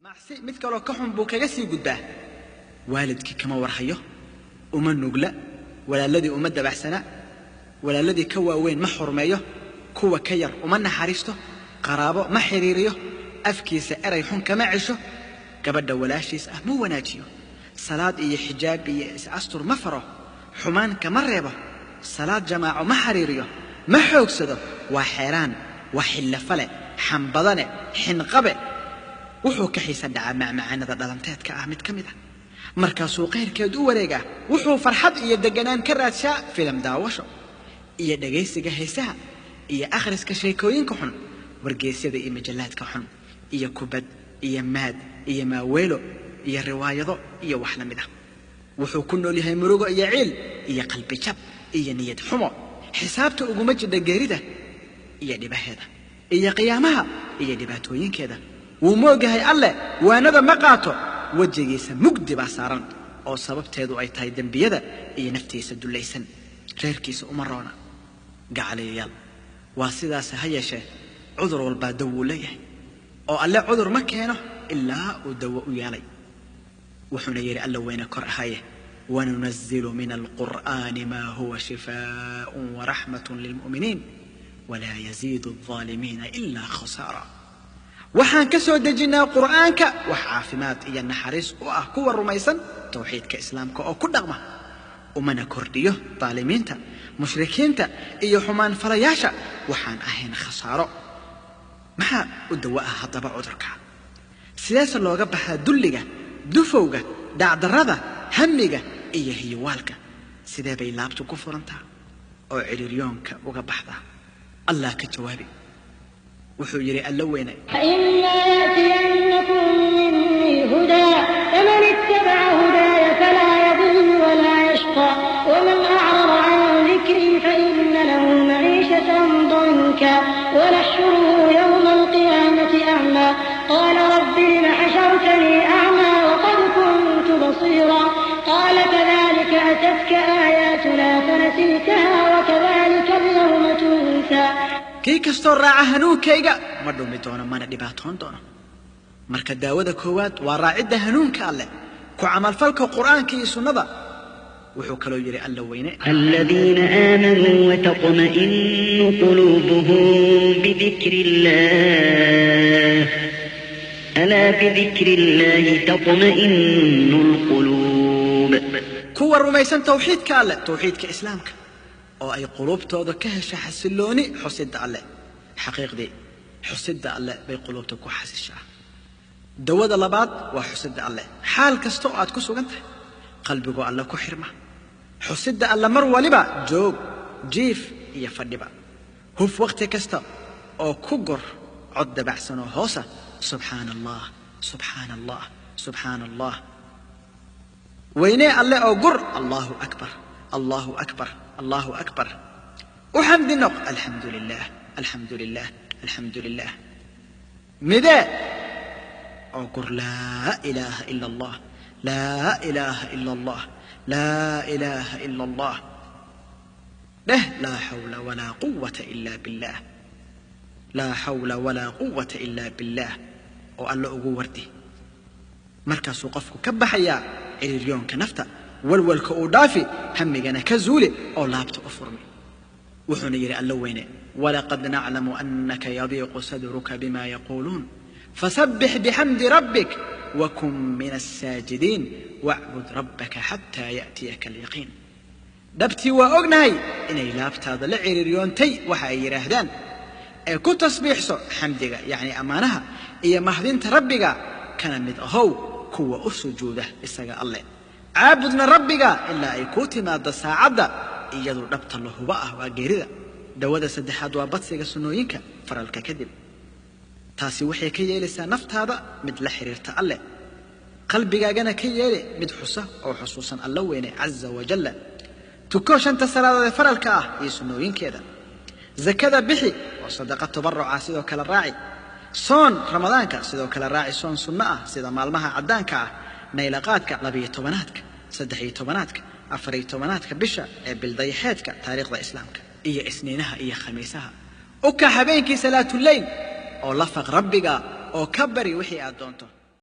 Macsi mid kaloo ka xun buu kaga sii gudbaa. Waalidkii kama warhayo, uma nugla, walaaladii uma dabacsana, walaaladii ka waaweyn ma xurmeeyo, kuwa ka yar uma naxariisto, qaraabo ma xiriiriyo, afkiisa eray xun kama cesho, gabadha walaashiis ah ma wanaajiyo, salaad iyo xijaab iyo is-astur ma faro, xumaan kama reebo, salaad jamaaco ma xiriiriyo, ma xoogsado, waa xeeraan, waa xillafale, xambadane, xinqabe. Wuxuu ka xiisa dhacaa macmacaanada dhalanteedka ah mid ka mid ah, markaasuu qayrkeed u wareegaa. Wuxuu farxad iyo deganaan ka raadshaa filim daawasho iyo dhegaysiga heesaha iyo akhriska sheekooyinka xun, wargeysyada iyo majallaadka xun, iyo kubad iyo maad iyo maaweelo iyo riwaayado iyo wax la mid ah. Wuxuu ku nool yahay murugo iyo ciil iyo qalbijab iyo niyad xumo. Xisaabta uguma jidha geerida iyo dhibaheeda iyo qiyaamaha iyo dhibaatooyinkeeda. Wuu moogahay Alle, waanada ma qaato, wejigiisa mugdi baa saaran oo sababteedu ay tahay dembiyada iyo naftiisa dullaysan. Reerkiisa uma roona. Gacalayayaal, waa sidaas. Ha yeeshee cudur walbaa dawuu leeyahay, oo Alle cudur ma keeno ilaa uu dawo u yeelay. Wuxuuna yidhi Alla weyne kor ahaye: وننزل من القرآن ما هو شفاء ورحمة للمؤمنين ولا يزيد الظالمين إلا خسارا. Waxaan ka soo dejinnaa Qur'aanka wax caafimaad iyo naxariis u ah kuwa rumaysan towxiidka Islaamka oo ku dhaqma, umana kordhiyo daalimiinta, mushrikiinta iyo xumaan falayaasha waxaan ahayn khasaaro. Maxaa u dawo ah haddaba cudurka? Sideese looga baxaa dulliga, dufowga, dhacdarrada, hamiga iyo hiyowaalka? Sidee bay laabtu ku furantaa oo ciriiryoonka uga baxdaa? Allah ka jawaabi. Wuxuu yidhi Alla weyne: فإما يأتينكم مني هدى فمن اتبع هداي فلا يضل ولا يشقى ومن أعرض عن ذكري فإن له معيشة ضنكا ونحشره يوم القيامة أعمى قال رب لم حشرتني أعمى وقد كنت بصيرا قال كذلك أتتك آياتنا فنسيتها وكذلك اليوم تنسى. Kii kastoo raaca hanuunkayga ma dhumi doono mana dhibaatoon doono. Marka daawada koowaad waa raacidda hanuunka Alleh, ku camalfalka Qur'aanka iyo sunnada. Wuxuu kaloo yidhi Alla weyne: الذين آمنوا وتطمئن قلوبهم بذكر الله ألا بذكر الله تطمئن القلوب. Kuwa rumaysan tawxiidka Alleh, tawxiidka Islaamka, oo ay quluubtooda ka hesha xasillooni xusidda Alleh. Xaqiiqdii xusidda Alleh bay quluubta ku xasishaa. Dawada labaad waa xusidda Alleh xaal kasta oo aad ku sugan tahay. Qalbigoo Alle ku xirma, xusidda Alle mar waliba, joog, jiif iyo fadhiba. Huf wakhti kasta oo ku gor cod dabacsan oo hoosa: subxaana Allah, subxaana Allah, subxaana Allah. Weynee Alle oo gur: Allahu akbar, Allahu akbar, Allahu akbar. U xamdi noq: alxamdu lilah, alxamdu lilah, alxamdu lilah. Midee oo gur: laa ilaaha ila Allah, laa ilaaha ila Allah, laa ilaaha ila Allah. Dheh: laa xawla walaa quwata ila billah, laa xawla walaa quwata ila billah, oo Alle ugu wardi. Markaasuu qofku ka baxayaa ciriiryoonka nafta, walwalka uu dhaafi, hamigana ka zuuli oo laabta u furmi. Wuxuuna yidhi Alla weyne: ولقد نعلم أنك يضيق صدرك بما يقولون فسبح بحمد ربك وكن من الساجدين واعبد ربك حتى يأتيك اليقين. Dhabtii waa ognahay inay laabtaada la ciriiryoontay waxa ay yidhaahdaan, ee ku tasbiixso xamdiga, yacni ammaanaha iyo mahdinta Rabbiga, kana mid ahow kuwa u sujuuda isaga Alleh, caabudna Rabbiga ilaa ay kuu timaaddo saacadda iyadu dhabta la hubo ah, waa geerida. Dawada saddexaad waa badsiga sunnooyinka faralka kadib. Taasi waxay ka yeelaysaa naftaada mid la xiriirta Alleh, qalbigaagana ka yeeli mid xusa oo xusuusan Alla weyne caza wajalla. Tuko shanta salaadood ee faralka ah iyo sunnooyinkeeda. Zakada bixi oo sadaqa tabaruca sidoo kale raaci. Soon Ramadaanka sidoo kale raaci soon sunno ah, sida maalmaha caddaanka ah, naylaqaadka, 12aadka, 13aadka, 14aadka bisha ee bildayaxeedka taariikhda Islaamka, iyo Isniinaha iyo Khamiisaha. U kac habeenkii salaatuleyl oo la faq Rabbiga oo ka bari wixii aad doonto.